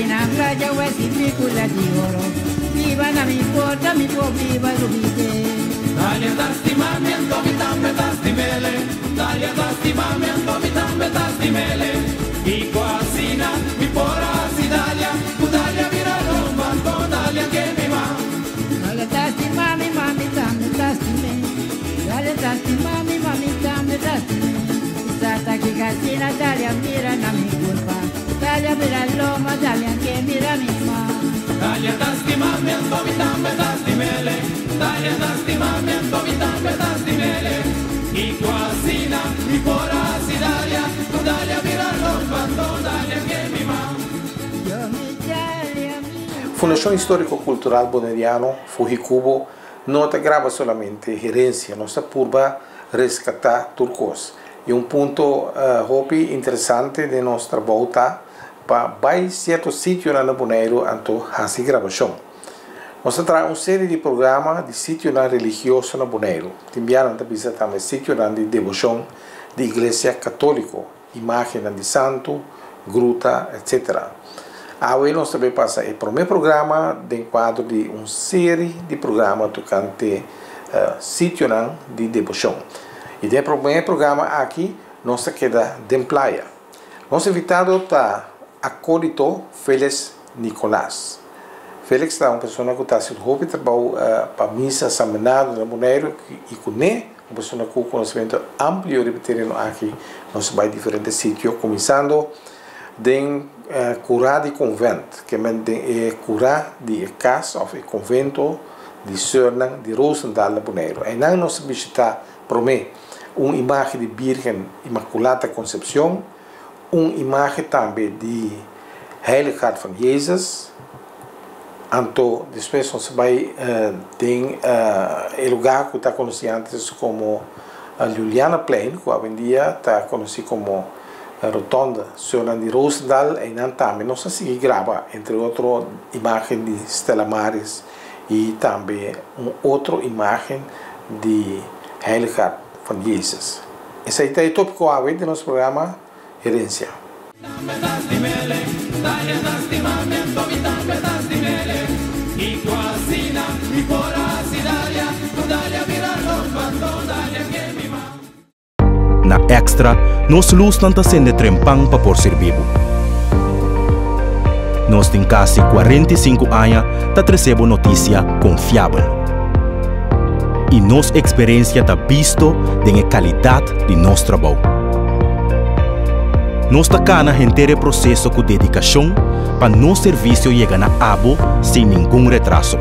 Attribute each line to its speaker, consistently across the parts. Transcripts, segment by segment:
Speaker 1: na playa wesi picula di oro Viva na mi porta mi po viva rubite
Speaker 2: Dalia ta stimami anto mi tambe ta stimele Dalia ta stimami anto mi tambe ta stimele I asina mi por hasi Dalia Ku Dalia bira lomba anto Dalia ke mi ma
Speaker 1: Dalia ta stimami mami tambe ta stime Dalia ta stimami mami tambe ta stime Sata ki casina Dalia mira na mi culpa Dalia mira loma Dalia ke mira mi ma
Speaker 2: Dalia ta stimami anto mi tambe ta stimele Dalia ta stimami anto mi tambe ta stimele I asina mi por hasi Dalia Ku Dalia bira lomba anto Dalia ke mi ma
Speaker 1: Yo mi Dalia mi
Speaker 3: Fundashon Históriko Kultural Boneriano, Fuhikubo, no ta graba solamente herensia, nos ta purba reskatá tur kos. I un punto hopi interesante den nos trabou ta pa bai sierto sitionan na Boneiru anto hasi grabashon. Nos ta traha un serie di programa di sitionan religioso na Boneiru. Tin bianan ta bisa tambe sitionan di deboshon di Iglesia Katóliko, imágennan di santu, gruta, etc. Awe nos ta bay pasa e promé programa den kuadro di un serie di programa tokante sitionan di deboshon. I den e promé programa aki nos ta keda den playa. Nos invitado ta Acólito Félix Nicolas. Félix ta un persona ku ta hasi hopi trabou pa misa San Bernardo na Boneiru i kuné un persona ku konosementu amplio riba e tereno aki. Nos ta bai diferente sitio kuminsando den kurá di konvènt, ke men den e kurá di e kas òf e konvento di sùrnan di Roosendaal na Boneiru. Einan nos ta bishitá promé un imágen di Bírgen Inmakulata Konsepshon, un imágen tambe di Heilig Hart van Jezus. Anto despues nos a bai den e lugá ku ta konosí antes komo Julianaplein, ku awendia ta konosí komo Rotonde Sùrnan di Roosendaal. Einan tambe nos a sigui graba entre otro imágen di Stella Maris i tambe un otro imágen di Heilig Hart van Jezus. Esei ta e tópiko awe den nos programa Herensia.
Speaker 4: Na Extra, nos lusnan ta sende trempan pa por sirbi bo. Nos tin kasi 45 aña ta trese bo notisia konfiabel. I nos eksperensia ta bisto den e kalidat di nos trabou. Nos ta kana henter e proseso ku dedikashon pa nos servisio yega na abo sin ningun retraso.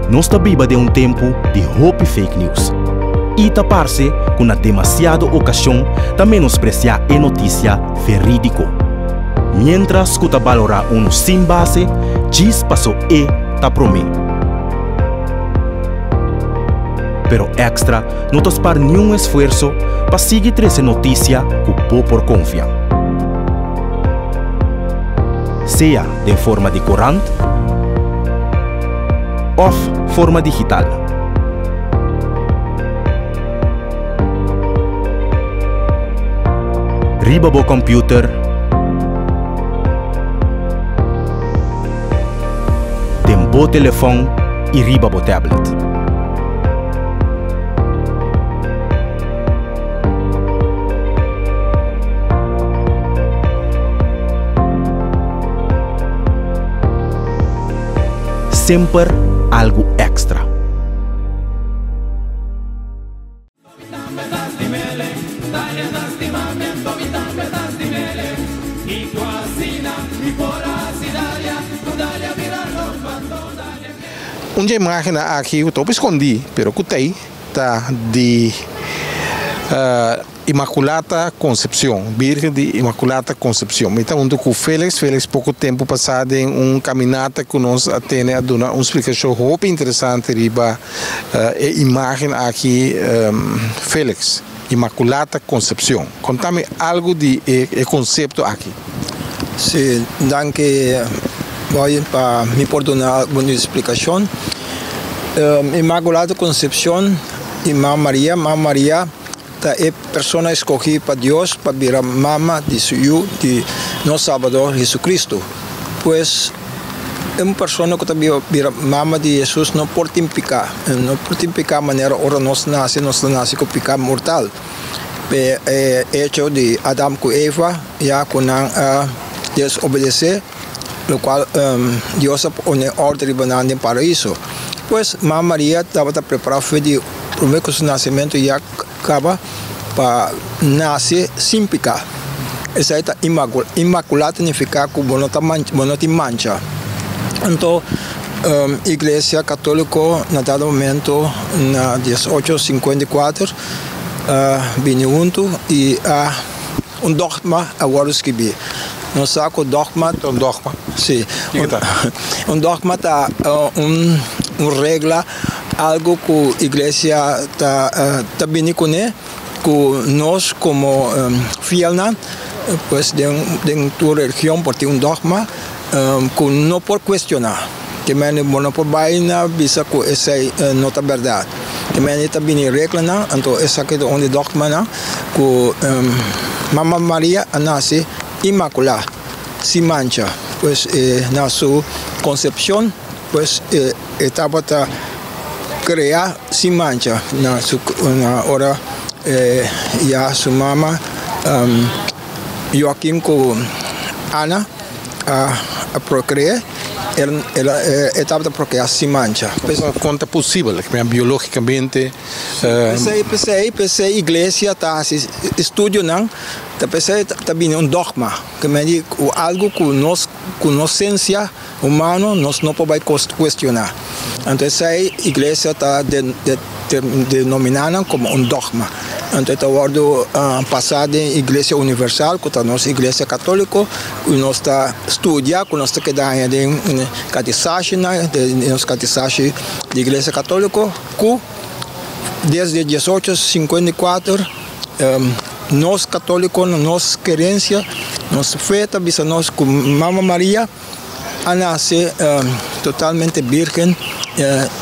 Speaker 4: Nos ta biba den un tempu di hopi fake news i ta parse ku na demasiado okashon ta menospresiá e notisia verídiko. Miéntras ku ta balorá unu sin base djis paso e ta promé. Pero Extra no ta spar niun esfuerso pa sigui trese notisia ku bo por konfia. Sea den forma di korant òf forma digital. Riba bo kòmpiuter, den bo telefòn i riba bo tablet. Semper algu èkstra.
Speaker 3: Un dje imágennan aki ku ta hopi skondí pero ku ta ei ta di Inmaculata Concepcion, Birgen di Inmaculata Concepcion. Mi ta huntu ku Felix. Felix poko tempu pasá den un kaminata ku nos a tene a duna un splikashon hopi interesante riba e imágen aki. Felix, Inmaculata Concepcion, konta mi algu di e konsepto aki.
Speaker 5: Si, danki Boy pa mi por duna algun splikashon. Inmaculata Concepcion di Mama Maria, Mama Maria ta e persona escogí pa Dios pa bira mama di su yu, di nos Salbador Jesucristo. Pues, un persona ku ta bira mama di Jesus no por tin piká. No por tin piká manera ora nos nase, nos ta nase ku piká mortal. E echo di Adam ku Eva ya ku nan a desobedesé lokual Dios a pone orde riba nan den Paraiso. Pues, mama Maria tabata prepará for di promé ku su nasementu ya kaba pa nase sin piká. Esei ta inmakulá ta nifiká ku bo no ta bo no tin mancha. Anto Iglesia Katóliko na dado momento na 1854 a bini huntu i a un dògma a wòrdu skibí. Nos sa ku dògma.
Speaker 3: Un dògma?
Speaker 5: Si.
Speaker 3: Kiko ta?
Speaker 5: Un dògma ta un regla, algu ku iglesia ta ta bini kuné ku nos komo fielnan pues den den tur religion por tin un dògma ku no por kuestioná. Te mende bo no por bai na bisa ku esei no ta bèrdat. Te mende ta bini reglanan, anto esaki ta un di dògmanan ku Mama Maria a nase inmakulá, sin mancha. Pues na su konsepshon pues e tabata kreá sin mancha. Na su na ora ya su mama Joaquin ku Ana a procre'é, e tabata procreá sin mancha.
Speaker 3: Kon ta posibel? Biológikamente.
Speaker 5: P'esei, p'esei, p'esei iglesia ta hasi estudionan, ta p'esei ta bini un dògma, ke men di ku algu ku nos ku nos sensia humano nos no por bai kuestioná. Anto esei iglesia ta denominá nan komo un dògma. Anto e ta wòrdu pasá den Iglesia Universal, ku ta nos Iglesia Katóliko, ku nos ta studia, ku nos ta keda haña den katisashinan, den nos katisashi di Iglesia Katóliko, ku desde 1854 nos katólikonan, nos kerensia, nos fe ta bisa nos ku Mama Maria a nase totalmente birgen,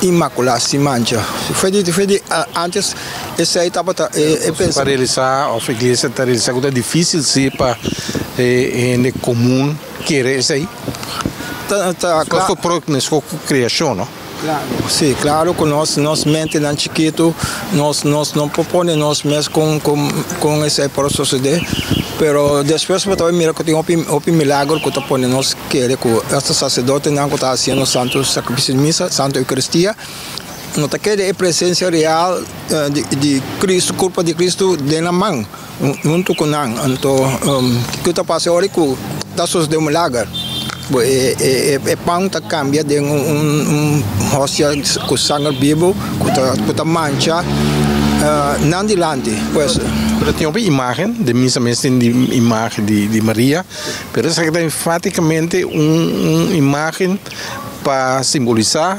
Speaker 5: inmakulá, sin mancha. Fe di fe di antes esei tabata e
Speaker 3: pensa. Pa realisá òf iglesia ta realisá ku ta difísil si pa e hende komun kere esei.
Speaker 5: Ta ta
Speaker 3: Meskos ku meskos ku kreashon no.
Speaker 5: Klaro, si, klaro ku nos nos mentenan chikitu nos nos no por pone nos mes kon kon kon esei por sosodé, pero despues bo ta bai mira ku tin hopi hopi milagro ku ta pone nos kere ku esta saserdotenan ku ta hasiendo santu sakrifisio di misa, santu eukaristia, no ta kere e presensia real di di Kristu, kurpo di Kristu den nan man huntu ku nan. Anto kiko ta pasa ora ku ta sosodé un milager? Bo e e pan ta kambia den un hostia ku sanger bibu ku ta ku ta mancha nan dilanti. Pues.
Speaker 3: Pero tin hopi imagen, den misa mes tin di imagen di di Maria, pero esaki ta enfaticamente un un imagen pa simbolisa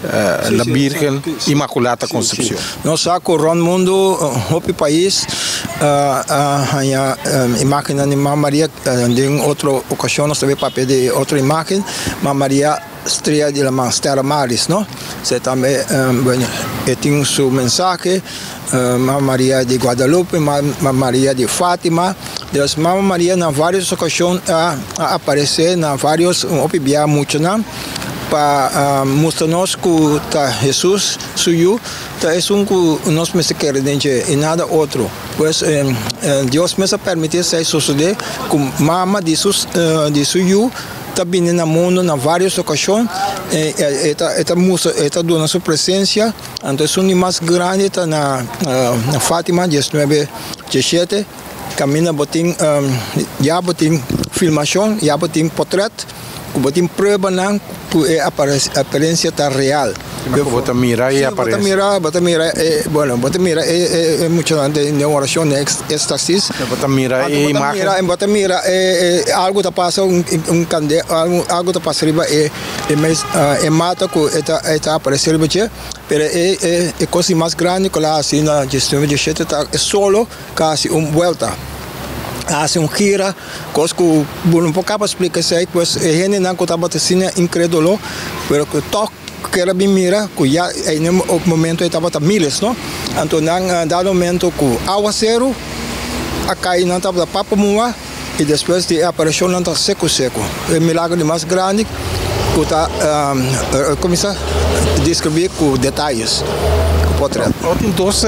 Speaker 3: La Virgen Inmaculata Concepcion.
Speaker 5: Nos sa ku rònt mundu hopi pais a haña imágennan di Mama Maria. Den otro okashon nos ta bay papia di otro imágen, Mama Maria Strea di Laman, Stella Maris, no? Esei tambe, bueno, e tin su mensahe. Mama Maria di Guadalupe, Mama Maria di Fátima. Dus Mama Maria na vários okashon a aparesé na vários hopi bia muchanan. Pa mustra nos ku ta Hesus su Yu ta esun ku nos mester kere den dje i nada otro. Pues Dios mes a permití esei sosodé ku mama di su di su Yu ta bini na mundu na vários okashon, e ta e ta mustra e ta duna su presensia. Anto esun di mas grandi ta na Fátima 19 17 kaminda bo tin ya bo tin filmashon, ya bo tin potrèt. Ku bo tin pruebanan ku e aparensia ta real.
Speaker 3: Ku bo ta mira e aparensia.
Speaker 5: Si, bo ta mira, bo ta mira e, bueno, bo ta mira e e muchanan den orashon, den éxtasis.
Speaker 3: Bo ta mira e imagen.
Speaker 5: Bo ta mira e e algu ta pasa, un un kande, algu ta pasa riba e e mes e mata ku e ta e ta aparesé riba dje. Pero e e e kos di mas grandi ku el a hasi na 19, 17 ta e solo ka hasi un buelta, a hasi un gira. Kos ku bo no por kaba splika esei, pues e hendenan ku tabata asina inkredulo, pero ku tòg ker a bin mira ku ya ei na e momento ei tabata miles, no? Anto nan a dado momento ku awaseru a kai, nan tabata papa mua, I despues di e aparishon nan ta seku seku. E milagro di mas grandi ku ta kuminsá deskribí ku detayes, ku potret.
Speaker 3: Bo tin dos,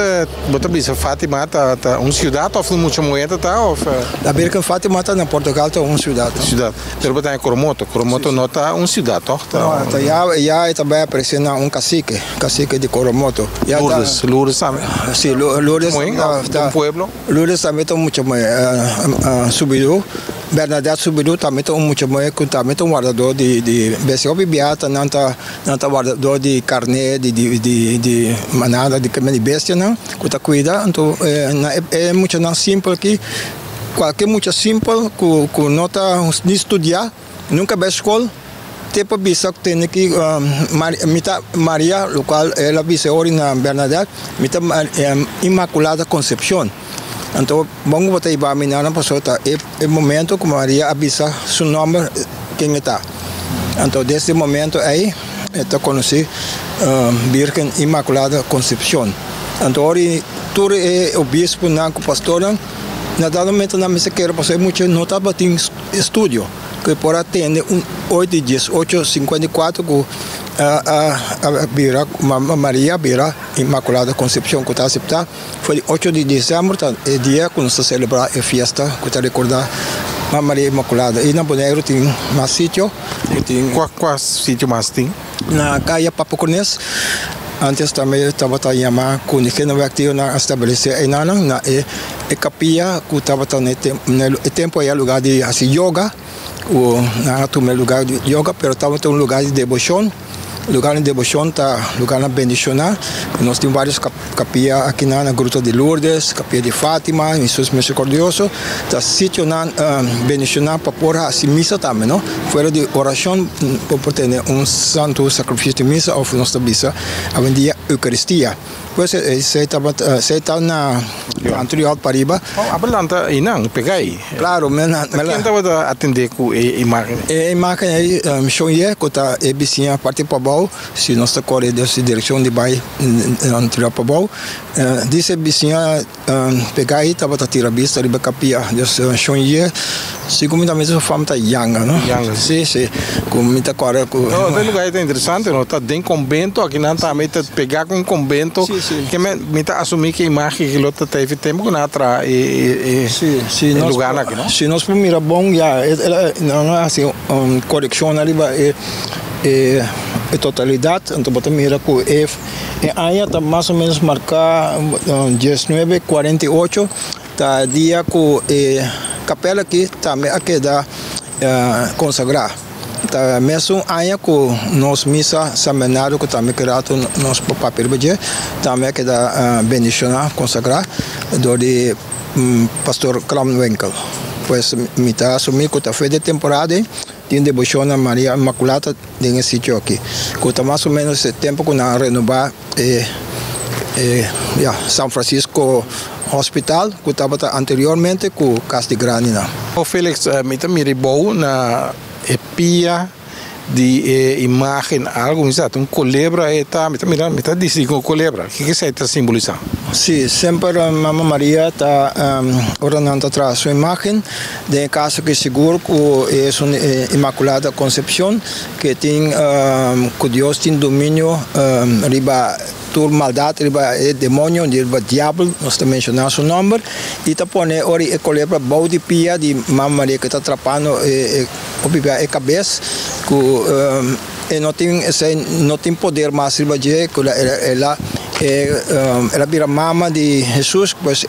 Speaker 3: bo ta bisa Fatima ta ta un siudat òf un mucha muhé ta ta òf?
Speaker 5: La Virgen Fatima ta na Portugal ta un siudat.
Speaker 3: Siudat. Pero bo ta den Coromoto. Coromoto no ta un siudat tòg? Ta
Speaker 5: No, ta ya ya e ta bai aparesé na un kasike, kasike di Coromoto.
Speaker 3: Ya ta Lourdes, Lourdes tambe.
Speaker 5: Si, Lourdes
Speaker 3: ta un pueblo.
Speaker 5: Lourdes tambe ta un mucha muhé Subidu, Bernadette Subidu tambe ta un mucha muhé ku tambe ta un wardadó di di bestia. Hopi biaha ta nan ta nan ta wardadó di karné di di di di manada di di bestianan ku ta kuida. Anto na e muchanan simpel aki, kualke mucha simpel ku ku no ta ni studiá, nunka bai skol, te pa bisa ku tene ki mi ta Maria, lokual el a bisa ori na Bernadette, mi ta Inmaculada Concepcion. Anto bon ku bo ta hiba mi nan pasobra ta e momento ku Maria a bisa su nòmber ken e ta. Anto desde e momento ei e ta konosí Birgen Inmaculada Concepcion. Anto ori tur e obispunan ku pastornan na dado momento nan mester kere pasobra e mucha no tabatin estudio. Ku e por a tende un oito di diesocho 54 ku a bira Mama Maria bira Inmaculada Concepcion ku ta aseptá for di ocho di disiember ta e dia ku nos ta selebrá e fiesta ku ta rekordá Mama Maria Inmaculada. I na Boneiru tin mas sitio ku tin.
Speaker 3: Kua kua sitio mas tin?
Speaker 5: Na Kaya Papa Cornes antes tambe tabata yama ku Nigenaweg tio nan a establesé einanan na e E kapia ku tabata na e tempu ei a lugar di hasi yoga, ku nan a tuma e lugar di yoga, pero tabata un lugar di deboshon. Lugar di deboshon ta lugarnan bendishoná. Nos tin vários kapia akinan na Gruta di Lourdes, Kapia di Fátima, Hesus Miserikordioso. Ta sitionan bendishoná pa por hasi misa tambe, no? Fuera di orashon bo por tene un santu sakrifisio di misa òf nos ta bisa awendia Eukaristia. Pues esei tabata, esei ta na Antriol pariba.
Speaker 3: Oh, a lanta einan, pega ei.
Speaker 5: Claro, mi na, mi
Speaker 3: Ken tabata atendé ku e imágen?
Speaker 5: E imágen ei, Shon Ye, ku ta e bisiña parti pabou, si nos ta kore den su direkshon di bai Antriol pabou, dice bisiña pega ei tabata tira bista riba kapia. Dus Shon Ye, segun mi ta mester su fam ta Yanga, no?
Speaker 3: Yanga.
Speaker 5: Si, si, ku mi ta kòrda ku.
Speaker 3: No, e lugar ei ta interesante, no? Ta den konbento, akinan tambe ta pegá ku un konbento.
Speaker 5: Si, si.
Speaker 3: Ke men, mi ta asumí ku e imágen aki lo ta ta efi tempu ku nan a traha e, e, e
Speaker 5: Si, si
Speaker 3: e
Speaker 5: nos
Speaker 3: lugarnan aki, no?
Speaker 5: Si nos por mira bon, ya, e, e, nan a hasi un korekshon ariba e, e, e totalidat, anto bo ta mira ku e, e aña ta mas o ménos marká diesnuebe kuarenta i ocho. Ta dia ku e kapèl aki tambe a keda konsagrá. Ta mesun aña ku nos misa San Bernardo ku tambe ki ratu nos por papia riba dje, tambe a keda bendishoná, konsagrá dor di Pastor Kramwinkel. Pues mi ta asumí ku ta fe di e temporada ei tin deboshon na Maria Inmakulata den e sitio aki, ku ta mas o ménos e tempu ku nan a renobá e San Francisco Hospital ku tabata anteriormente ku Kas di Grandinan.
Speaker 3: O Felix, mi ta mira bou na e pia di e imagen algu, mi sa ta un kolebra e ta, mi ta mira, mi ta distingui un kolebra, kiko esei ta simbolisá?
Speaker 5: Si, semper Mama Maria ta ora nan ta traha su imagen, den e kaso aki sigur ku e esun Inmakulada Konsepshon, Ke tin ku Dios tin dominio riba tur maldat, riba e demonio, riba diabel, nos ta menshoná su nòmber, i ta pone ora e kolebra bou di pia di Mama Maria ku ta trapando e hopi bia e kabes, ku e no tin esei no tin poder mas riba dje, ku el a el a bira mama di Hesus, pues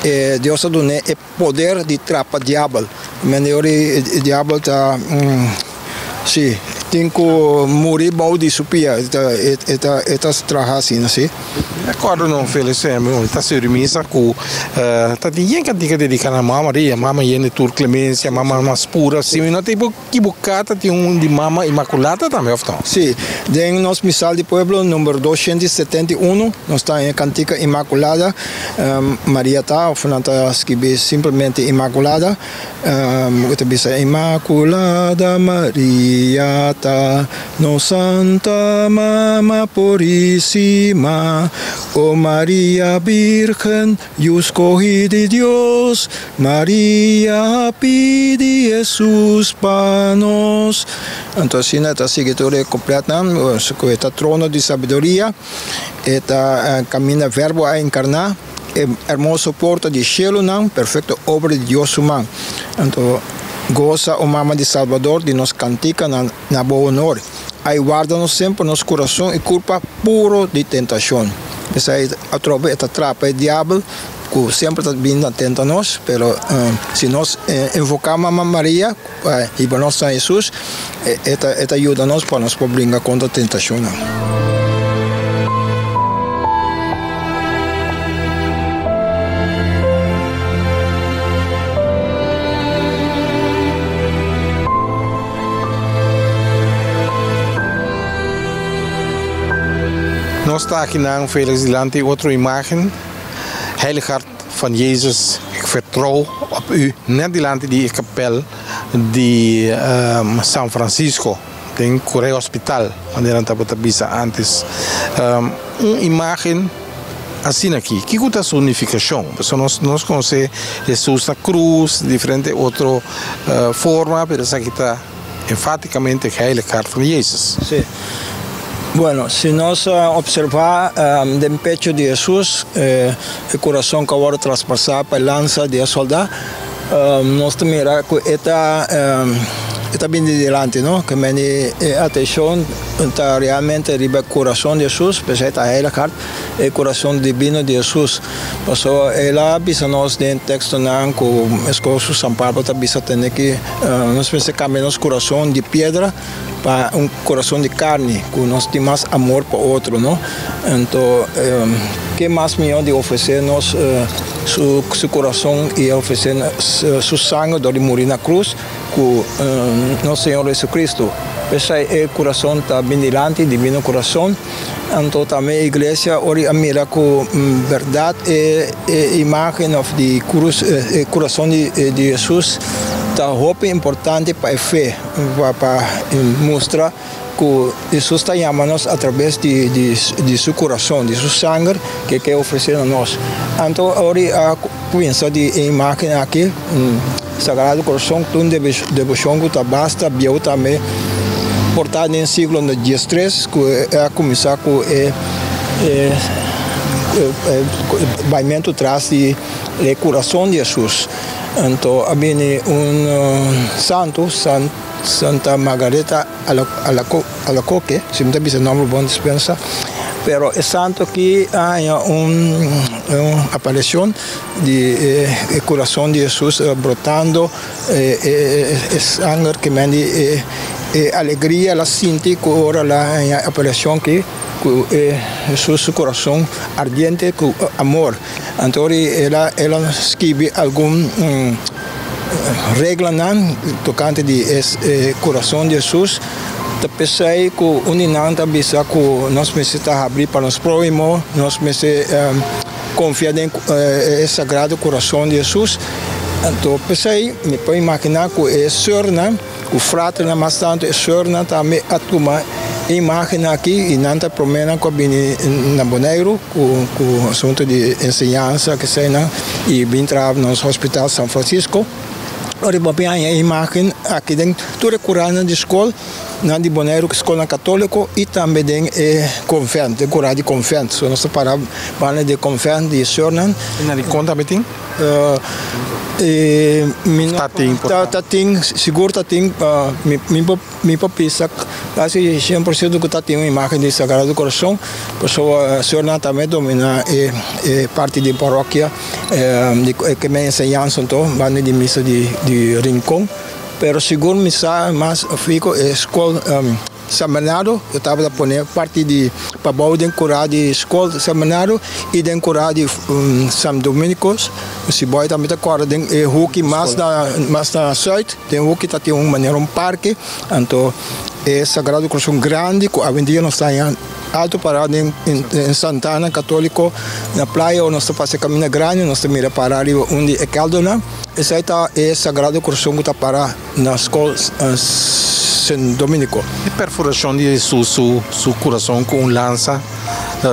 Speaker 5: e Dios a dun'é e poder di trapa diabel. Mende ora e diabel ta si tin ku muri bou di su pia e ta e ta traha asina si.
Speaker 3: Mi acorda no Felix mi ta sirbi misa ku ta tin yen kantika dedica na Mama Maria, Mama yen di tur clemencia, Mama mas pura, si mi no ta ekiboca ta tin un di Mama Inmaculata tambe of no?
Speaker 5: Si, den nos Misal di Pueblo number 271 nos ta e kantika Inmaculada Maria ta of nan ta skibi simplemente Inmaculada. Ku ta bisa Inmaculada Maria. ta nos Santa Mama Purísima, O Maria Virgen, Yu skohí di Dios, Maria pidi Hesus pa nos. Anto asina ta sigui tur e kupletnan, ku e ta trono di sabiduria, e ta kaminda Verbo a enkarná, e hermoso porta di shelunan, perfekto obra di Dios su man. Anto gosa, o Mama di Salbador, di nos kantikanan na bo honor. Ai warda nos semper nos kurason i kurpa puro di tentashon. P'esei atrobe e ta trapa e diabel ku semper ta bini na tenta nos, pero si nos invoká Mama Maria pa hiba nos na Hesus, e ta yuda nos pa nos por bringa kontra tentashonnan.
Speaker 3: Nos ta akinan Felix dilanti otro imagen, Heilig Hart van Jezus, ik vertrouw op u, net dilanti di e kapel di San Francisco den Correa Hospital, manera nan tabata bisa antes. Un imagen asina aki, kiko ta su nifikashon? Pasobra nos nos konosé Hesus na krus, diferente otro forma, pero esaki ta enfatikamente Heilig Hart van Jezus.
Speaker 5: Sí. Bueno, si nos observá den pecho di Hesus, e kurason ku a wòrdu traspasá pa e lansa di e sòldá, nos ta mira ku e ta e ta bini dilanti, no? Ke meni e atenshon ta realmente riba e kurason di Hesus, p'esei ta Heilig Hart, e kurason dibino di Hesus. Pasobra el a bisa nos den tekstonan ku meskos ku San Pablo ta bisa tende ki nos mester kambia nos kurason di piedra pa un kurason di karni, ku nos tin mas amor pa otro, no? Anto ke mas mihó di ofresé nos su kurason i ofresé su sanger dor di muri na krus ku nos Señor Jesucristo. P'esei e kurason ta bin dilanti, Divino Kurason. Anto tambe e iglesia ora a mira ku bèrdat e imágen òf di krus e kurason di Hesus ta hopi importante pa e fe pa mustra ku Hesus ta yama nos atraves di su kurason di su sanger ke ke ofresé na nos. Anto ora a kuminsá di e imágen aki Sagrado Kurason ta un deboshon ku ta basta bieu tambe por ta den siglo diestres ku a kuminsá ku e baimentu tras di e kurason di Hesus. Anto a bini un santu, Santa Margareta Alacoque, si mi ta bisa e nòmber bon dispensa, pero e santu aki a haña un apareshon di e kurason di Hesus brotando e sanger ke men di e alegria el a sinti ku ora el a haña e apareshon aki ku e Hesus su kurason ardiente ku amor. Anto ora el a skibi algun reglanan tokante di e kurason di Hesus ta p'esei ku un di nan ta bisa ku nos mester ta habri pa nos próhimo, nos mester Konfia den e Sagrado Kurason di Hesus. Anto p'esei mi por imaginá ku e sùrnan, ku fraternan mas tantu e sùrnan tambe a tuma e imágennan aki i nan ta proménan ku a bini na Boneiru ku ku asuntu di enseñansa keseinan i bin traha na nos hospital San Francisco. Ora bo a bin haña e imágen aki den tur e kuranan di skol. Nan di Boneiru ku skolnan katóliko i tambe den e konvènt, den kura di konvènt. So nos ta para banda di e konvènt di e sùrnan.
Speaker 3: I na Rincon tambe tin?
Speaker 5: Mi no ta tin, sigur ta tin, mi por bisa kasi 100% ku ta tin un imágen di Sagrado Corazon, pasobra sùrnan tambe dominá e parti di parokia di ke men enseñansa anto banda di misa di Rincon. Pero segun mi sa mas fico e skol San Bernardo yo tabata pone parti di pabou den cura di skol San Bernardo y den cura di San Dominicos si boy tambe ta corda den e hoeki mas na mas na zuid den hoeki ta tin un manera un parke anto e Sagrado Corazon grandi cu awendia nos ta haña alto para den Santana Catolico na playa ora nos ta pasa e caminda grandi nos ta mira para riba un di e keldernan. Esei ta e Sagrado Corazon ku ta para na skol Sint Dominico.
Speaker 3: E perforacion di Hesus su su curason cu un lansa,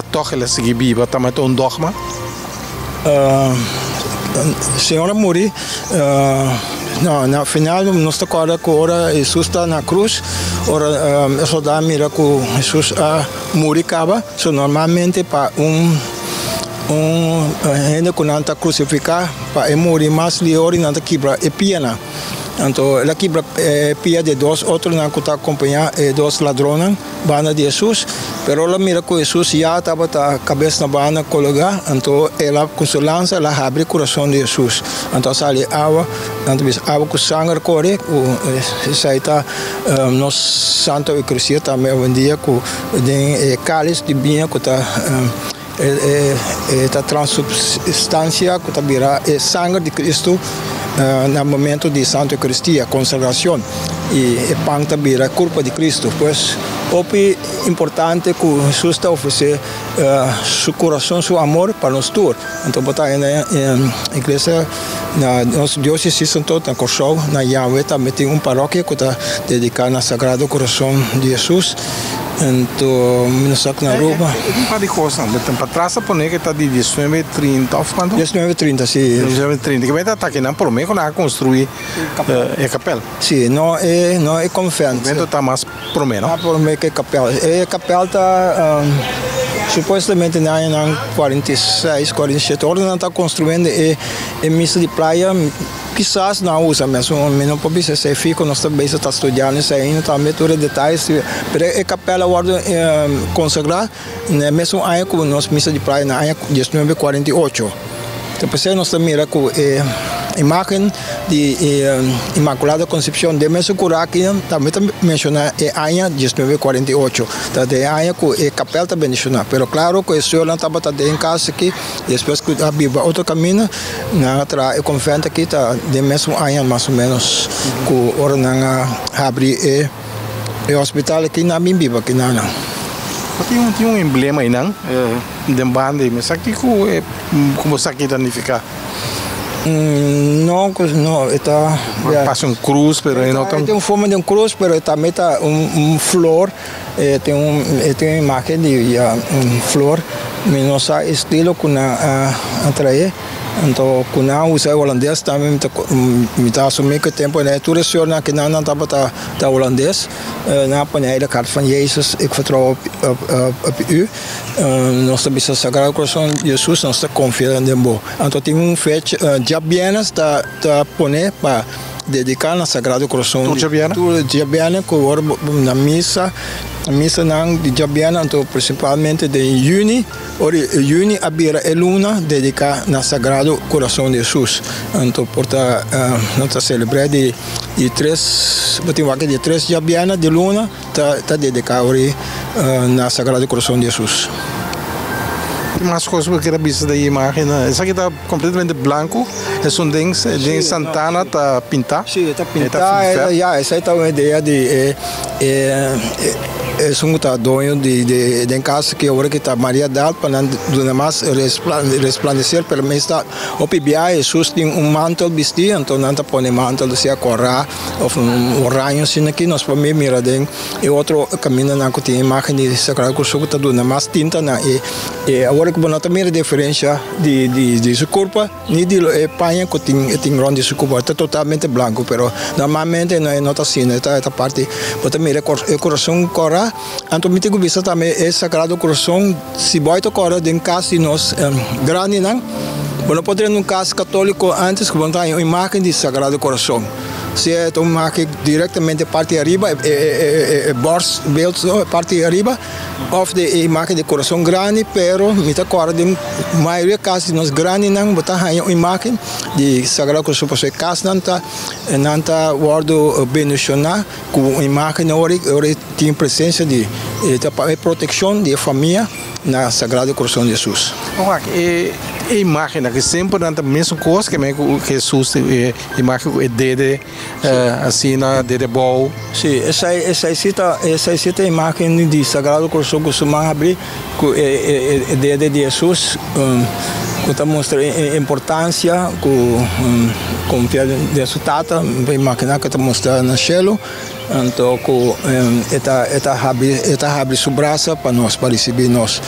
Speaker 3: toch el a sigui biba, ta mete un dogma?
Speaker 5: Señor a muri, no, na final nos ta corda cu ora Hesus ta na cruz, ora e solda a mira cu Hesus a muri caba, so normalmente pa un un hende cu nan ta crucifica pa e muri mas lior nan ta kibra e pianan. Anto el a kibra e pia di e dos otronan ku ta akompañá e dos ladronnan banda di Hesus. Pero el a mira ku Hesus ya tabata kabes na banda kologá, anto el a ku su lansa el a habri kurason di Hesus. Anto a sali awa, nan ta bisa awa ku sanger kore, ku esei ta nos Santa Eukaristia tambe awendia ku den e kalis di biña ku ta E ta transubstansia ku ta bira e sanger di Kristu na momento di Santu Eukaristia, konsagrashon, i e pan ta bira kurpa di Kristu. Pues, hopi importante ku Hesus ta ofresé su kurason, su amor pa nos tur. Anto bo ta hende iglesia na nos diósesis anto na Kòrsou, na Yahweh tambe tin un parokia ku ta dediká na Sagrado Kurason di Hesus. Anto mi no sa ku na Aruba.
Speaker 3: Un par di kosnan. Patras a pone ku ta di diesnuebe trinta òf kuantu?
Speaker 5: Diesnuebe trinta, si.
Speaker 3: Diesnuebe trinta. Ke mester ta kinan promé ku nan a konstruí e kapèl?
Speaker 5: Si, no e no e konvènt.
Speaker 3: Konvento ta mas promé, no?
Speaker 5: Mas promé ku e kapèl. E kapèl ta supuestamente na añanan 46, 47 ora nan ta konstruyendo e e misa di playa. Kisas nan a usa mesun, mi no por bisa esei fiho, nos ta bezig ta studiando esei ainda tambe tur e detayes, pero e kapèl a wòrdu konsagrá na e mesun aña ku nos misa di playa na aña diesnuebe kuarenta i ocho. Ta p'esei nos ta mira ku e imágen di Inmakulada Konsepshon den mesun kurá aki tambe ta menshoná e aña 1948, ta den e aña ku e kapèl ta bendishoná. Pero klaro ku e señornan tabata den kas aki. Despues ku a biba otro kaminda, nan a traha e konvènt aki ta den mesun aña mas o ménos ku ora nan a habri e e hospital aki nan a bin biba aki nan.
Speaker 3: Tin un tin un emblema einan den banda ei, mi sa kiko e ku bo sa ki ta nifiká?
Speaker 5: No, no, e ta.
Speaker 3: Parse un krus pero e no ta.
Speaker 5: E tin un forma di un krus pero e tambe ta un flor. E tin un e tin un imagen di ya un flor, mi no sa e estilo ku nan a trae, anto ku nan a usa e holandes tambe mi ta mi ta asumí ku e tempu ei tur e señornan ku nan tabata ta holandes, nan a pone ei de hart van Jezus, ik vertrouw op op u, nos ta bisa Sagrado Corazon di Jesus nos ta konfia den bo. Anto tin un fecha djabièrnè ta ta pone pa. Dediká na Sagrado Corazon
Speaker 3: Tur djabièrnè?
Speaker 5: Tur djabièrnè ku ora bo na misa, misanan di djabièrnè anto prinsipalmente den yüni, ora yüni a bira e luna dediká na Sagrado Corazon di Hesus. Anto por ta nan ta selebrá di di tres, bo tin wak di tres djabièrnè di luna ta ta dediká ora na Sagrado Corazon di Hesus.
Speaker 3: Ki mas kos bo kier a bisa den e imagen? Esaki ta completamente blanco, esun den den Santana ta pinta.
Speaker 5: Sí, e ta pinta, ya, esei ta un idea di e esun ku ta doño di di den kas ki ora ki ta Maria Dal pa nan duna mas resplandecer pero mes ta hopi biaha Hesus tin un mantel bisti anto nan ta pone mantel sea kòrá òf un oraño asina aki nos por mira den E otro kamindanan ku tin imágen di Sagrado Corazon ku ta duna mas tinta na e e awor ku bo no ta mira diferensha di di di su kurpa ni di e paña ku tin e tin rònt di su kurpa ta totalmente blanku pero normalmente no e no ta asina e ta e ta parti bo ta mira e kurason kòrá anto mi tin ku bisa tambe e Sagrado Corazon si bo a ta kòrda den kas di nos grandinan bo no por drenta un kas katoliko antes ku bo no ta haña un imágen di Sagrado Corazon. Si e ta un maki directamente parti ariba, e borst beeld parti ariba, of di e imagen di corazon grandi, pero mi ta corda den mayoria cas di nos grandinan bo ta haya un imagen di Sagrado Corazon pasobra e casnan ta nan ta wordo bendiciona cu un imagen ora ora tin presencia di e ta pa e proteccion di e famia na Sagrado Corazon di Jesus.
Speaker 3: Wak e imagennan aki semper nan ta mesun cos ke men ku Jesus e Imagen ku e dede asina, dede bou.
Speaker 5: Sí, esei esei sí ta esei sí ta imagen di Sagrado Corazon ku su man habrí ku e e dede di Hesus. Ku ta mustra e importansia ku konfia den su Tata. Mi por imaginá ku e ta mustra na shelu, anto ku e ta e ta habri e ta habri su brasa pa nos, pa risibí nos.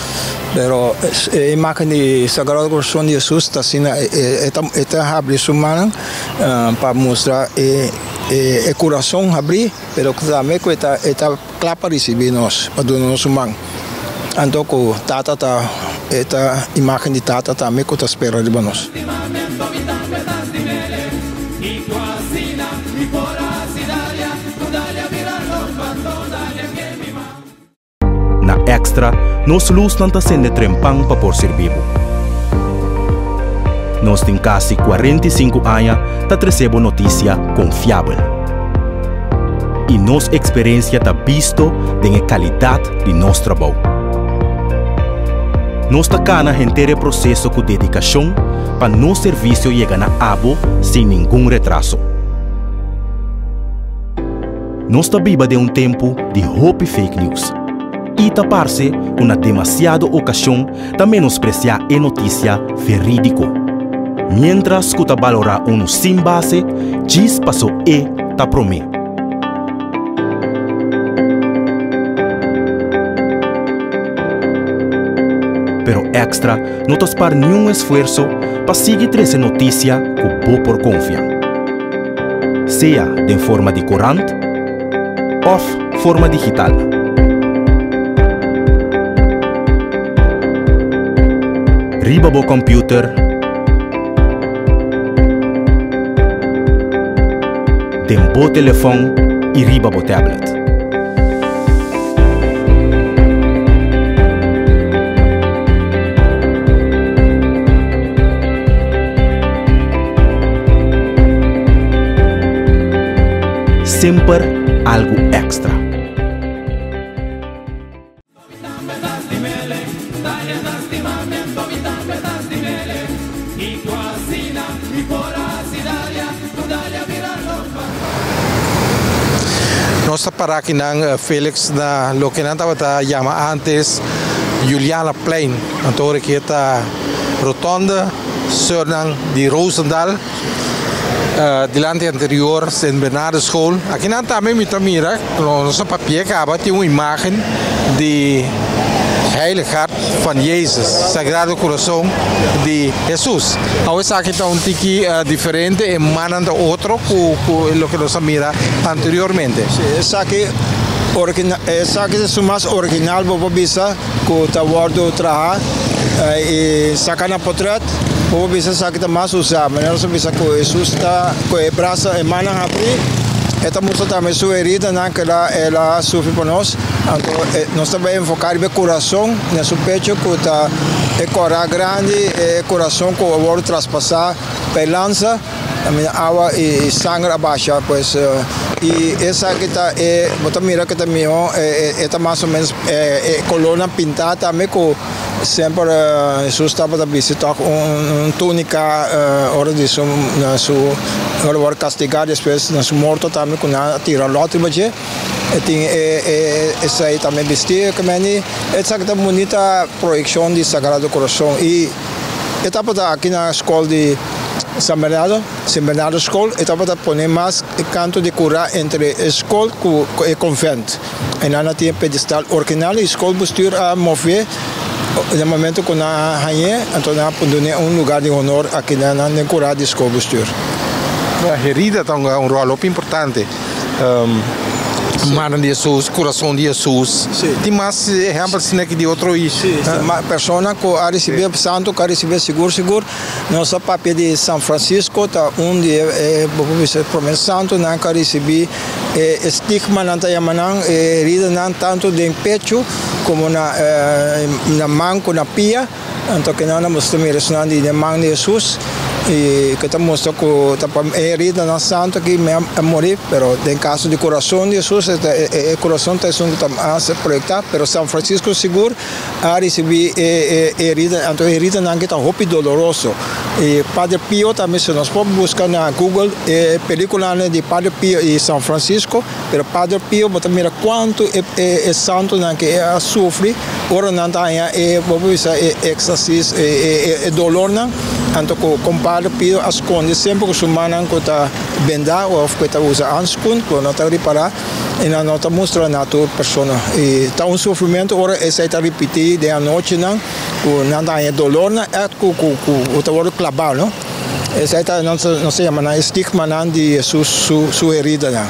Speaker 5: Pero e imágen di Sagrado Corazon di Hesus ta asina, e ta e ta habri su mannan pa mustra e e kurason habrí, pero tambe ku e ta e ta kla pa risibí nos, pa duna nos su man. Anto ku Tata ta e ta imágen di Tata tambe ku ta spera riba nos.
Speaker 4: Na Extra, nos lusnan ta sende trempan pa por sirbi bo. Nos tin kasi 45 aña ta trese bo notisia konfiabel. I nos eksperensia ta bisto den e kalidat di nos trabou. Nos ta kana henter e proseso ku dedikashon pa nos servisio yega na abo sin ningun retraso. Nos ta biba den un tempu di hopi fake news i ta parse ku na demasiado okashon ta menospresiá e notisia verídiko. Miéntras ku ta balorá unu sin base djis paso e ta promé. Pero Extra no ta spar niun esfuerso pa sigui trese notisia ku bo por konfia. Sea den forma di korant òf forma digital. Riba bo kòmpiuter, den bo telefòn i riba bo tablet. Semper algu èkstra.
Speaker 3: Nos ta para akinan Felix na loke nan tabata yama antes Juliana Plein. Anto ora ki e ta rotonde Surnan di Roosendaal dilanti anterior Sint Bernardus School. Akinan tambe mi ta mira nos a papia kaba tin un imagen di Heilig Hart van Jezus, Sagrado Corazon di Hesus. Awe esaki ta un tiki diferente, e mannan ta otro ku loke nos a mira anteriormente.
Speaker 5: Si, esaki esaki ta su mas original bo por bisa ku ta wòrdu traha i saka na potret bo por bisa esaki ta mas usá. Manera nos a bisa ku Hesus ta ku e brasa e mannan habrí e ta mustra tambe su heridanan ku el a sufri pa nos. Anto nos ta bai enfoká riba e kurason na su pecho ku ta e kòrá grandi, e kurason ku a wòrdu traspasá pa e lansa, awa i sanger a basha pues i esaki ta e bo ta mira ku ta mihó e ta mas o ménos e kolónan pintá tambe ku semper Hesus tabata bisti tòg un túnika ora di su ora wòrdu kastigá despues na su morto tambe ku nan a tira lòt riba dje. E tin e esei tambe bisti ku meni. Esaki ta bunita proyekshon di Sagrado Corazon i e tabata aki na skol di San Bernardo, Sint Bernardo School, e tabata pone mas e kanto di kura entre e skol ku e konvent. E nan a tin e pedestal original i skol bestuur a move na momento ku nan a hañ'é, anto nan a dun'é un lugar di honor aki na nan den kura di skol bestuur.
Speaker 3: Herida ta hunga un ròl hopi importante. Manan di Hesus, kurason di Hesus. Tin mas ehèmpel asina ki di otro i.
Speaker 5: Sí, persona ku a risibí santu ku a risibí sigur sigur. Nos a papia di San Francisco ta un di e bo por bisa e promé santunan ku a risibí e stigma nan ta yama nan, e heridanan tantu den pechu komo na man ku na pia. Anto kinan a mustra mira esnan di den man di Hesus, i ke ta mustra ku ta pa e heridanan santu aki mi a muri, pero den kaso di kurason di Hesus e kurason ta esun ku ta mas proyektá, pero San Francisco sigur a risibí e herida, anto e heridanan aki ta hopi doloroso. I Padre Pio tambe, si nos por buska na Google e pelíkulanan di Padre Pio i San Francisco, pero Padre Pio bo ta mira kuantu e e e santunan ku e a sufri ora nan ta haña e bo por bisa e éxtasis, e e e dolornan. Anto ku kon Padre Pio a skonde semper ku su mannan ku ta bendá òf ku e ta usa hanskun ku no ta ripará i nan no ta mustra na tur persona. I ta un sufrimentu ora esei ta ripití den anochinan. Ku nan ta haña dolornan ègt ku ku ku ta wòrdu klabá no. Esei ta nos nos ta yama nan e stigmanan di Hesus su su heridanan,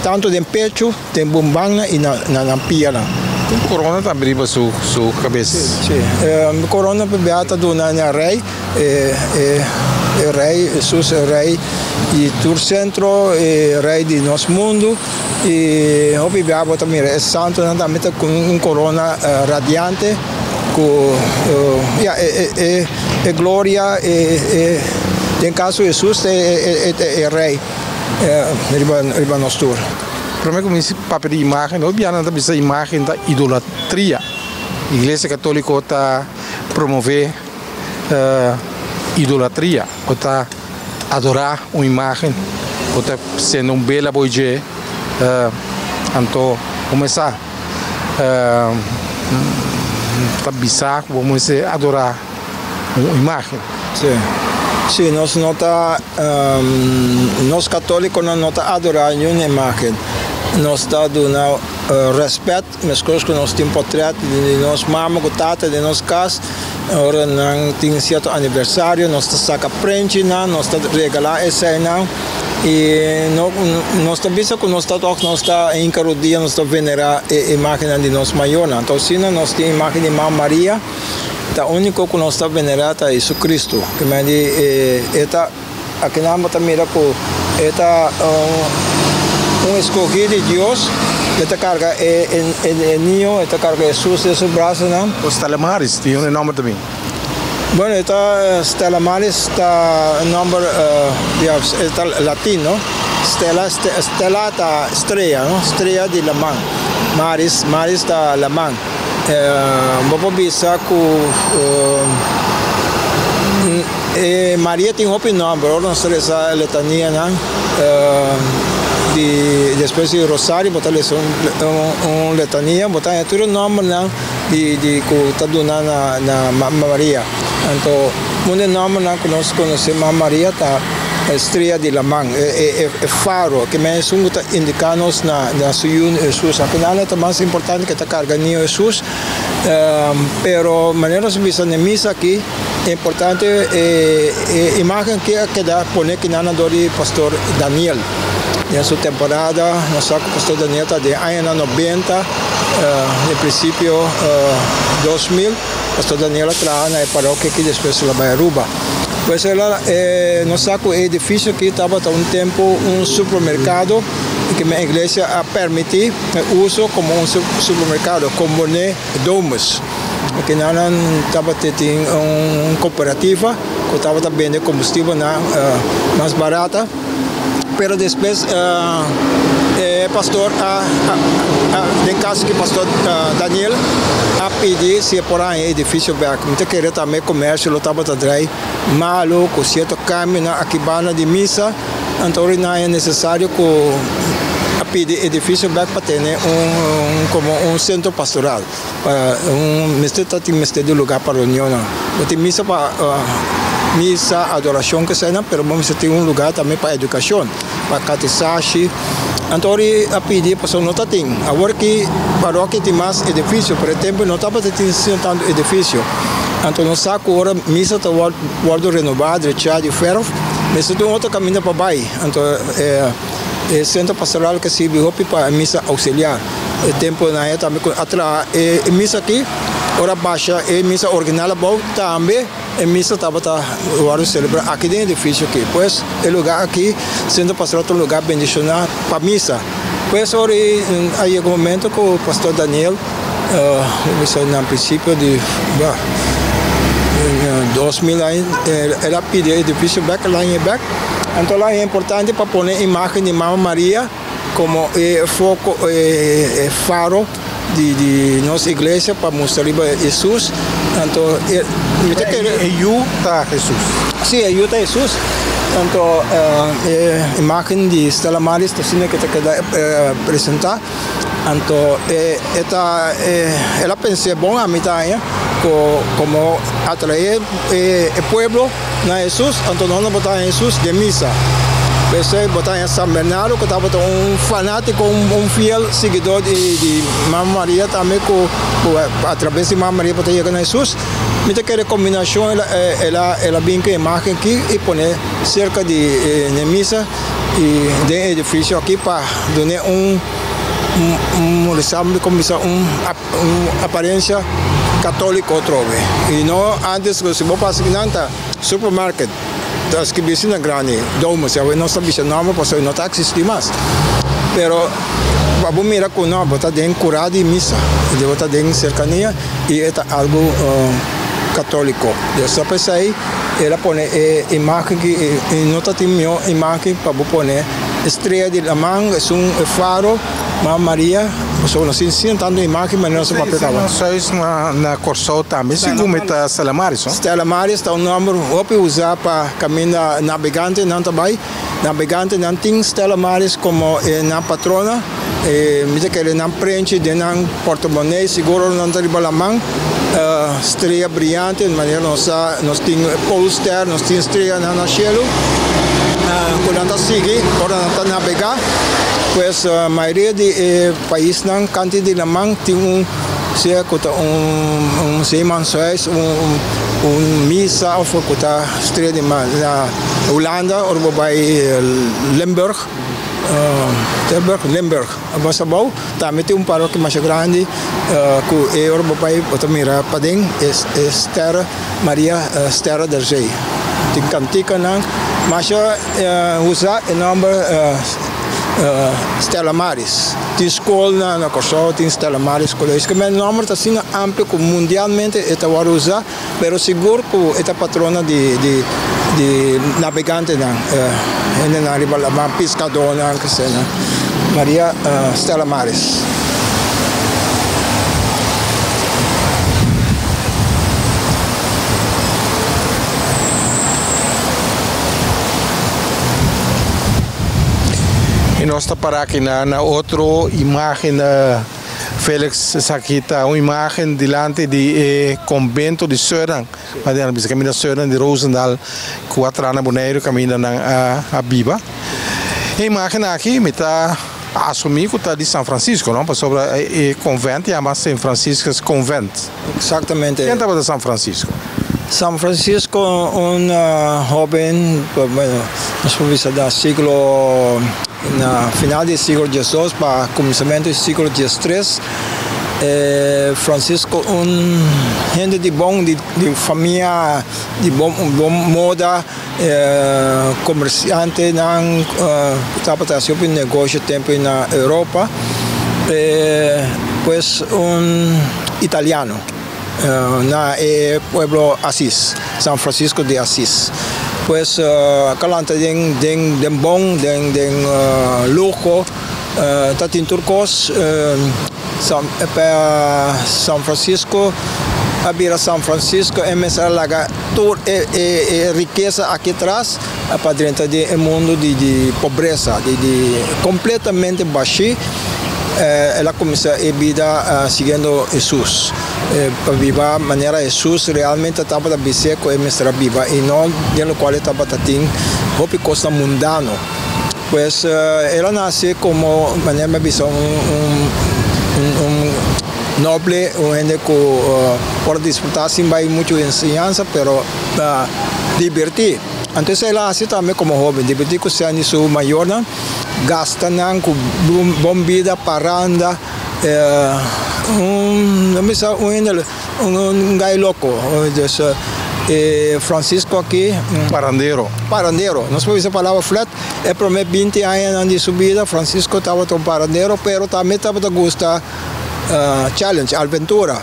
Speaker 5: tantu den pechu, den bumbannan i na na nan pianan.
Speaker 3: Tin korona tambe riba su su kabes.
Speaker 5: Si, si. Korona p'e ta duna na rei, e e e rei Hesus e rei di tur sentro, e rei di nos mundu i hopi bia bo ta mira e santunan tambe ta ku un korona radiante. Ku ya e e e gloria e e den kaso Hesus ta e e e rei riba riba nos tur.
Speaker 3: Prome ku mi papia di imagen, hopi biaha nan ta bisa imagen ta idolatria. Iglesia Katoliko ta promove idolatria, bo ta adora un imagen, bo ta sende un bela bo dje, anto bo mester sa. Ta bisa ku bo mester adorá un imágen.
Speaker 5: Sí. Sí, nos no ta, nos katólikonan no ta adorá niun imágen. Nos ta duna rèspèt, meskos ku nos tin potrèt di nos mama ku tata den nos kas, ora nan tin sierto aniversario nos ta saka prenchinan, nos ta regalá eseinan. I no, nos ta bisa ku nos ta tòg nos ta hinka rodia, nos ta venerá e imágennan di nos mayornan. Anto asina nos tin imágen di Mama Maria, ta úniko ku nos ta venerá ta Jesucristo. Ke men di e e ta akinan bo ta mira ku e ta un un eskogí di Dios, e ta karga e e e niño, e ta karga Hesus den su brasonan.
Speaker 3: Stella Maris tin un nòmber tambe.
Speaker 5: Bueno, e ta Stella Maris ta nomber ya e ta latin no, Stella Stella ta strea no, strea di laman, Maris Maris ta laman. Bo por bisa ku e Maria tin hopi nomber, ora nos ta lesa e letanianan di despues di rosario bo ta lesa un letania bo ta haña tur e nombernan. Di di ku ta duna na na Mama Maria. Anto un di e nòmbernan ku nos konosé Mama Maria ta e strea di laman, e e e faro, ke men esun ku ta indiká nos na na su Yu Hesus. Al final e ta mas importante ke ta karga Niño Hesus, pero manera nos a bisa na e misa aki, e importante e e imágen aki a keda pone kinan dor di Pastor Daniel. Den su temporada nos sa ku Pastor Daniel ta den añanan nobenta. Den prinsipio 2000 Pastor Daniel a traha na e parokia aki despues el a bai Aruba. Pues el a nos sa ku e edifisio aki tabata un tempu un supermerkado i ku e iglesia a permití e uso komo un supermerkado kombone Domus. Akinan nan tabata tin un kooperativa ku tabata bende kombustibelnan mas barata. Pero despues e pastor a, den caso ki pastor Daniel a pidi si e por haña e edificio bek. Mi ta kere tambe comercio lo tabata drai malo cu cierto cambionan aki banda di misa, anto ora nan haña necesario cu a pidi edificio bek pa tene un como un centro pastoral. Pa un mester ta tin mester di lugar pa reunionnan. Bo tin misa pa misa, adoracion keseinan, pero bo mester tin un lugar tambe pa educacion, pa catesashi. Anto ora i a pidi pasobra no ta tin. Awor ki parokia tin mas edificio, pero e tempo no tabata tin asina tanto edificio. Anto nos sa cu ora misa ta wordo renoba, drecha di verf, mester tin un otro caminda pa bay. Anto e centro pastoral ke sirbi hopi pa e misa auxiliar. E temponan e tambe ku a traha e misa aki, ora a basha e misa original abou, tambe e misa tabata wòrdu selebrá aki den e edifisio aki. Pues e lugá aki, Sentro Pastoral ta un lugá bendishoná pa misa. Pues ora a yega un momento ku Pastor Daniel, bisa na prinsipio di 2000 aña, el a pidi e edifisio bèk, el a haña bèk. Anto el a haña importante pa pone imágen di Mama Maria. Komo e foko, e faro di di nos iglesia pa mustra riba Hesus. Anto e mi ta kere.
Speaker 3: E yu ta Hesus.
Speaker 5: Si, e yu ta Hesus. Anto e imagen di Stella Maris ta asina ke ta keda presenta. Anto e e ta el a pens'é bon ami ta haña ku komo atraé e pueblo na Hesus, anto nos no por ta haña Hesus den misa. P'esei bo ta haña San Bernardo ku tabata un fanátiko, un fiel siguidó di Mama Maria tambe ku atraves di Mama Maria por ta yega na Hesus. Mi ta kere kombinashon el a el a bin ku e imágen aki i pone serka di e misa i den e edifisio aki pa dun'é un un resamble, komo bisa un un aparensia katóliko atrobe. I no antes ku si bo pasa kinan ta supermarket ta skibí asina grandi Domus awe nos ta bisa nòmber pasobra no ta eksistí mas. Pero pa bo mira ku no bo ta den kurá di misa i bo ta den serkania i e ta algu katóliko. Dios ta p'esei el a pone e imágen aki i no ta tin mihó imágen pa bo pone e strea di laman esun e faro. Mama Maria, pasobra nos tin sin tantu imágen manera nos a papia kaba.
Speaker 3: Seis na Kòrsou tambe segun mi ta Stella Maris, no?
Speaker 5: Stella Maris ta un nòmber hopi usá pa kaminda nabegantenan ta bai. Nabegantenan tin Stella Maris komo e nan patrona. E mi ta kere nan prenchi den nan pòrtomonei sigur ora nan ta riba laman. Strea briante manera nos sa nos tin Poolster, nos tin streanan na shelu ku nan ta sigui ora nan ta nabegá. Pues mayoria di e paisnan kanti di laman tin un sea ku ta un zeemanshuis, un misa òf ku ta strea di mar. Na Hulanda ora bo bai Limburg, Tilburg, Limburg bas abou tambe tin un parokia masha grandi ku e ora bo bai bo ta mira paden e ster Maria Sterre der Zee. Tin kantikanan masha usa e nòmber Stella Maris. Tin skol na Kòrsou tin Stella Maris College. Ku men nòmber ta asina amplio ku mundialmente e ta wòrdu usa pero sigur ku e ta patrona di di nabegantenan, hendenan riba laman, piskadónan kese nan. Maria Stella Maris.
Speaker 3: Y nos ta para aki na na otro imagen Felix esaki ta un imagen dilanti di e convento di Seuran pa bisa caminda Seuran di Roosendaal cu a traha na Boneiru caminda nan a biba. E imagen aki mi ta asumi cu ta di San Francisco no pasobra e convent yama Sint Franciscus Convent.
Speaker 5: Exactamente.
Speaker 3: Ken tabata San Francisco?
Speaker 5: San Francisco un hoben, bueno, nos por bisa na siglo, na final di siglo diesdos pa cuminsamentu di siglo diestres, Francisco un hende di bon, di famia di bon moda, Komersiantenan tabata hasi hopi negosio tempu na Europa, pues un italiano na e pueblo Asis, San Francisco de Asis. Pues a lanta den den bon, den den luho, ta tin tur kos. San Francisco a bira San Francisco e mester a laga tur e rikesa aki tras pa drenta den e mundo di pobresa, di completamente bashi. El a cuminsa e bida siguiendo Hesus, pa biba manera Hesus realmente tabata bis'é cu e mester a biba y no den locual e tabata tin hopi cosnan mundano. Pues el a nace como manera mi a bisa un un noble, un hende cu por disfruta sin bay mucho enseñansa pero diberti. Anto el a haci tambe como hoben, diberti cu sèn di su mayornan, gasta nan cu bon bida, paranda, un mi a bisa un hende Un gai loko. Dus e Francisco aki.
Speaker 3: Parandero.
Speaker 5: Parandero. Nos por bisa palabra flat. E prome binti añanan di su bida Francisco tabata un parandero pero tambe tabata gusta challenge, alventura.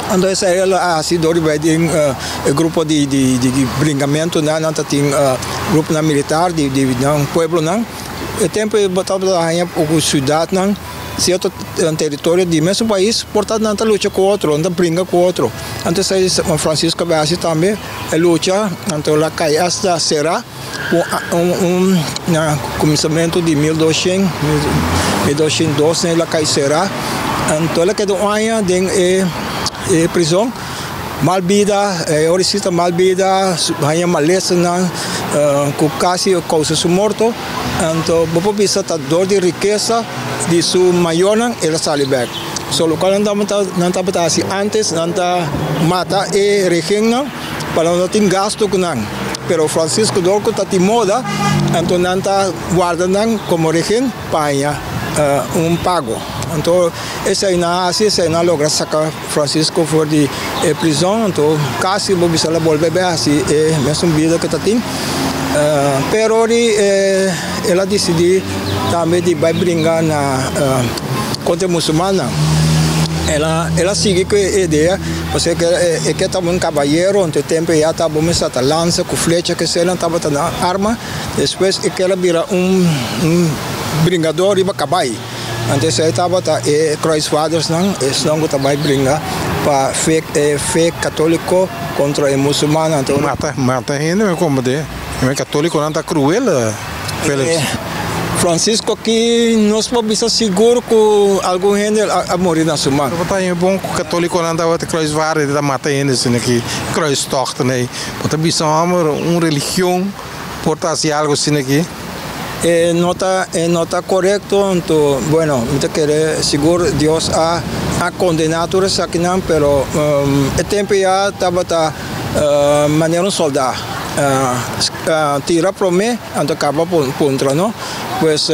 Speaker 5: Anto esei el a hasi dor di bai den e grupo di di bringamentunan. Nan ta tin gruponan militar di nan pueblonan. E tempo ei bo tabata haña ku siudatnan. sierto teritorio di mesun pais por ta nan ta lucha ku otro, nan ta bringa ku otro. Anto esei Francisco a hasi tambe, e lucha, anto el a kai asta sera ku un un na kuminsamentu di 1200, 1202 el a kai sera, anto el a keda un aña den e e prizon. Mal bida, e ora si ta mal bida, haña malesanan ku kasi a kousa su morto. Anto bo por bisa ta dor di rikesa di su mayornan el a sali bek. So lokual nan tabata nan tabata hasi antes, nan ta mata e regennan pa nan no tin gasto ku nan. Pero Francisco dor ku ta tin moda, anto nan ta warda nan komo regen pa haña un pago. Anto esei nan a hasi, esei nan a logra saka Francisco for di e prizon, anto kasi bo bisa el a bolbe bek hasi e mesun bida ku ta tin. Pero di el a disidí tambe di bai bringa na kontra e musulmannan. El a el a sigui ku e idea pasobra e ke tabata un kabayero, anto e tempu ya tabata mester ta lansa ku flecha ke esei nan tabata nan arma. Despues e ker a bira un bringadó riba kabai. Anto esei tabata e kruisvaardersnan, esnan ku ta bai bringa pa fe e fe katoliko kontra e musulmannan. Anto
Speaker 3: Mata mata hende mi komprende. E katolikonan ta kruel, Felix.
Speaker 5: Francisco aki nos por bisa sigur ku algun hende a muri na su man.
Speaker 3: Bo ta haña bon ku katolikonan tabata kruisvaarder ta mata hende asina aki, kruistochten ei. Bo ta bisa homber un religion por ta hasi algo asina aki?
Speaker 5: E no ta e no ta korekto, anto bueno mi ta kere sigur Dios a a kondená tur esakinan, pero e tempu ya tabata manera un soldá tira promé anto kaba puntra no. Pues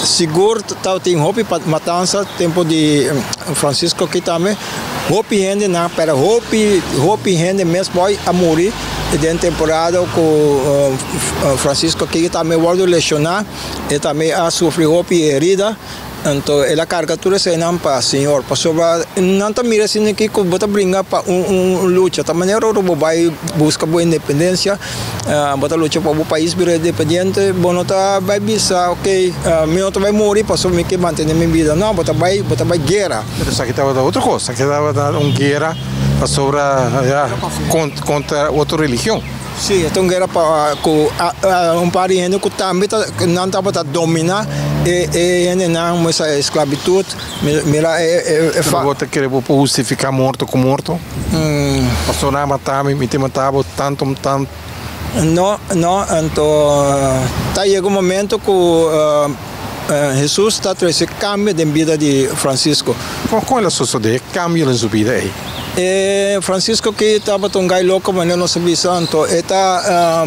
Speaker 5: sigur tabatin hopi matansa tempu di Francisco aki tambe. Hopi hende nan pera hopi hopi hende mes boy a muri den temporada ku Francisco aki tambe wordo lesiona e tambe a sufri hopi herida anto el a karga tur eseinan pa Señor pasobra nan ta mira asina aki ku bo ta bringa pa un lucha ta manera ora bo bai buska bo independencia Bo ta lucha pa bo pais bira independiente, bo no ta bai bisa ok mi no ta bai muri pasobra mi ke mantene mi bida, no bo ta bai bo ta bai guera.
Speaker 3: Pero esaki tabata otro kos, esaki tabata un guera pasobra ya kontra otro religion.
Speaker 5: Si, esta un guera pa ku un par di hende ku tambe ta nan tabata domina e e hendenan mester esklabitut. Mira e
Speaker 3: e fa. Bo ta kere bo por hustifiká morto ku morto? Pasobra nan a mata mi, mi ta mata bo tantu tantu.
Speaker 5: No, no, anto ta yega un momento ku Hesus ta trese kambio den bida di Francisco.
Speaker 3: Kon el a sosodé e kambio den su bida ei?
Speaker 5: E Francisco ki tabata un gai loko manera nos a bisa, anto e ta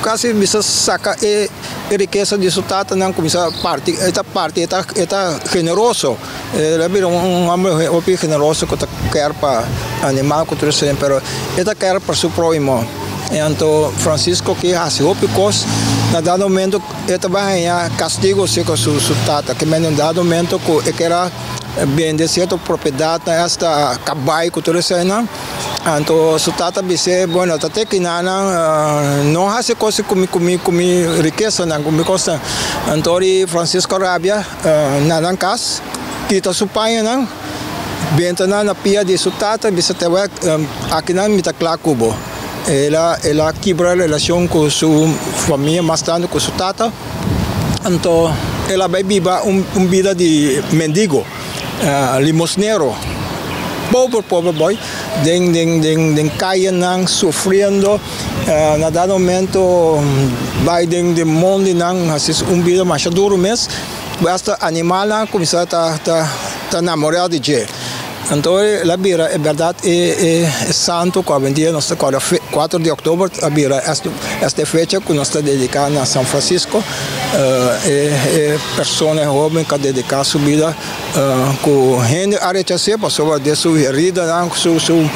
Speaker 5: kasi bisa saka e. E rikesa di su tatanan kuminsá parti, e ta parti, e ta e ta generoso. El a bira un hòmber hopi generoso ku ta kèr pa animal ku tur esei, pero e ta kèr pa su próhimo. I anto Francisco ke hasi hopi kos, na dado momento e ta bai haña kastigo serka su su tata, ke mende un dado momento ku e ker a bende sierto propiedatnan, asta kabai ku tur eseinan. Anto su tata bis'é, Bueno, ta te kinanan no hasi kos ku mi, ku mi, ku mi rikesanan, ku mi kosnan. Anto ri Francisco rabia na nan kas, kita su pañanan, benta nan na pia di su tata, bisa te wèk, akinan mi ta kla ku bo. El a, el a kibra relashon ku su famia, mas tantu ku su tata. Anto el a bai biba un, un bida di mendigo. Limosnero, pober pober boy den den den den cayenan sufriendo na dado momento bay den den mondinan haci un bida masha duro mes hasta animalnan a cuminsa ta ta ta namora di dje. Anto el a bira e berdad e e santo cu awendia nos ta corda cuatro di october a bira esta fecha cu nos ta dedica na San Francisco e e persona e hoben cu a dedica su bida cu hende a rechase pasobra den su heridanan su su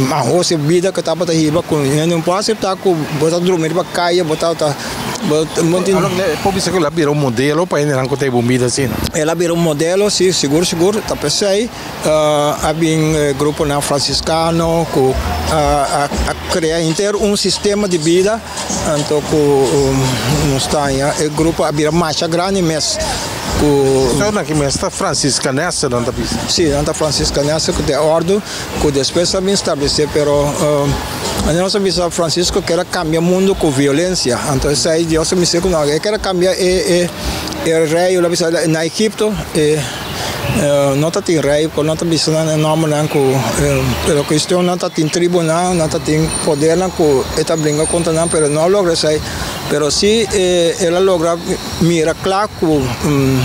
Speaker 5: mahos bida cu tabata hiba cu hende no por acepta cu bo ta drumi riba caya bo ta.
Speaker 3: Por bisa ku el a bira un modelo pa hendenan ku ta hiba un bida asina?
Speaker 5: El a bira un modelo, si, sigur sigur. Ta p'esei a bin e gruponan fransiskano ku a krea henter un sistema di bida, anto ku nos ta haña e grupo a bira masha grandi mes. Ku.
Speaker 3: Esnan aki mes ta Franciscanese nan ta bisa.
Speaker 5: Si, nan ta Franciscanese ku ta e òrdu ku despues a bin stablesé, pero manera nos a bisa Francisco kier a kambia mundu ku violensia, anto esei Dios a bis'é ku no, e kier a kambia e e rei, lo a bisa na Egipto e no ta tin rei, por no ta bisa nan e nòmbernan ku pero kuestionnan ta tin tribunan, nan ta tin podernan ku e ta bringa kontra nan, pero no a logra esei, pero si el a logra. Mira kla ku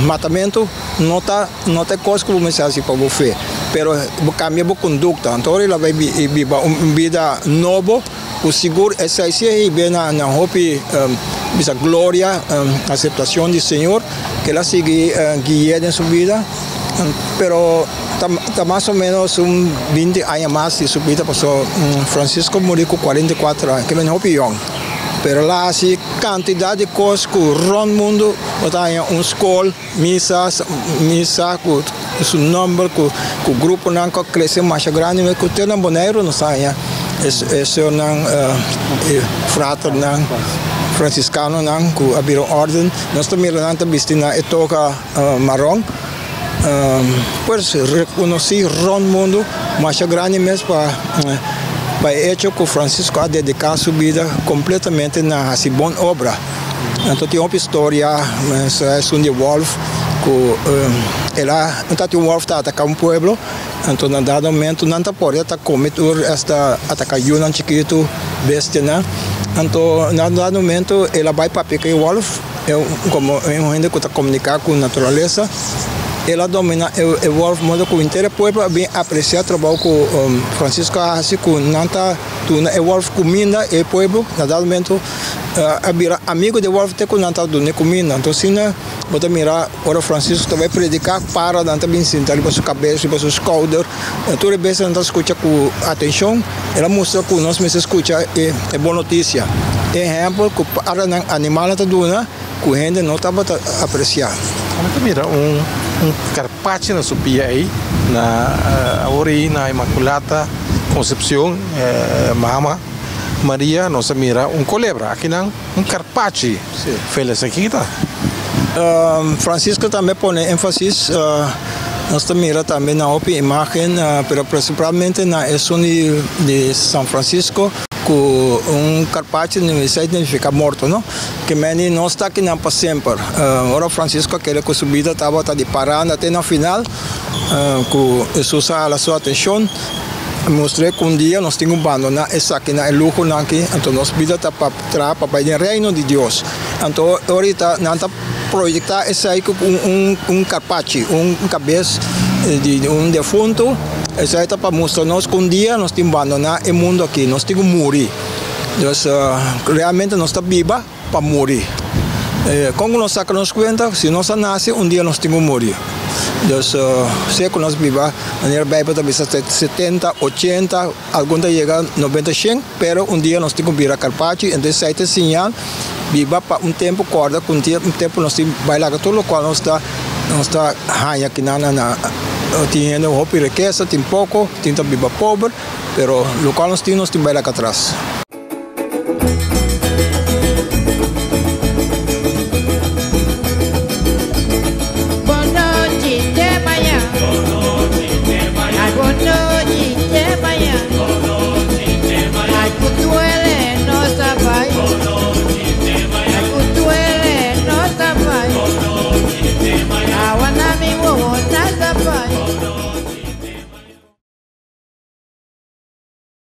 Speaker 5: matamentu no ta no ta e kos ku bo mester hasi pa bo fe, pero bo kambia bo kondukta. Anto ora el a bai biba un bida nobo ku sigur esei si a hiba na na hopi bisa gloria, aseptashon di Señor, ku el a sigui gui'é den su bida. Pero ta ta mas o ménos un binti aña mas di su bida pasobra Francisco muri ku 44 aña, ke men hopi yòn. Pero el a hasi kantidat di kos ku rònt mundu bo ta haña un skol, misa, misa ku su nòmber, ku ku gruponan ku a krese masha grandi mes ku te na Boneiru nos ta haña e señornan e fraternan fransiskanonan ku a bira un órden. Nos ta mira nan ta bisti na e toga maron. Pues rekonosí rònt mundu masha grandi mes pa pa e echo ku Francisco a dediká su bida kompletamente na hasi bon obra. Anto tin hopi storia, esun di wòlf ku el a no ta tin un wòlf ta ataká un pueblo, anto na dado momento nan ta por ta kome tur esta ataká yunan chikitu, bestianan, anto na dado momento el a bai papia ku e wòlf. Komo un hende ku ta komuniká ku naturalesa, el a dominá e wòlf modo ku henter e pueblo a bin apresiá trabou ku Francisco a hasi ku nan ta duna e wòlf kuminda e pueblo na dado momento a bira amigu di e wòlf te ku nan ta dun'é kuminda. Anto asina bo ta mira ora Francisco ta bai prediká para nan ta bin sinta riba su kabes, riba su skouder, tur e bes nan ta skucha ku atenshon. El a mustra ku nos mester skucha e bon notisia. E ehèmpel ku paranan animalnan ta duna ku hende no tabata apresiá.
Speaker 3: Ami ta mira un karpachi na su pia ei, na awor ei na Inmaculata Concepcion, Mama Maria, nos a mira un kolebra. Akinan un karpachi. Felis aki ta.
Speaker 5: Francisco tambe pone énfasis, nos ta mira tambe na hopi imágen, pero principalmente na esun di San Francisco ku un karpachi esei significa morto, no? Ke meni no sta akinan pa semper. Ora Francisco a kere ku su bida tabata di paranda te na final, ku Hesus a hala su atenshon. Mustr'é ku un dia nos tin ku bandoná esakinan, e luhonan aki, anto nos bida ta pa traha pa bai den Reino di Dios. Anto orita nan ta proyektá esei ku un un karpachi, un kabes di un defuntu, esei ta pa mustra nos ku un dia nos tin bandoná e mundu aki, nos tin ku muri. Dus realmente nos ta biba pa muri. Kon ku nos saka nos kuenta? Si nos a nase, un dia nos tin ku muri. Dus, sea ku nos biba, manera Beibel ta bisa, 70, 80, algun ta yega 90, 100, pero un dia nos tin ku bira karpachi. Entonces esei ta e siñal, biba pa un tempu, kòrda ku un tempu nos tin bai laga tur lokual nos ta nos ta haña akinan na tin hende hopi rikesa, tin poko, tin ta biba pober, pero lokual nos tin, nos tin bai laga atras.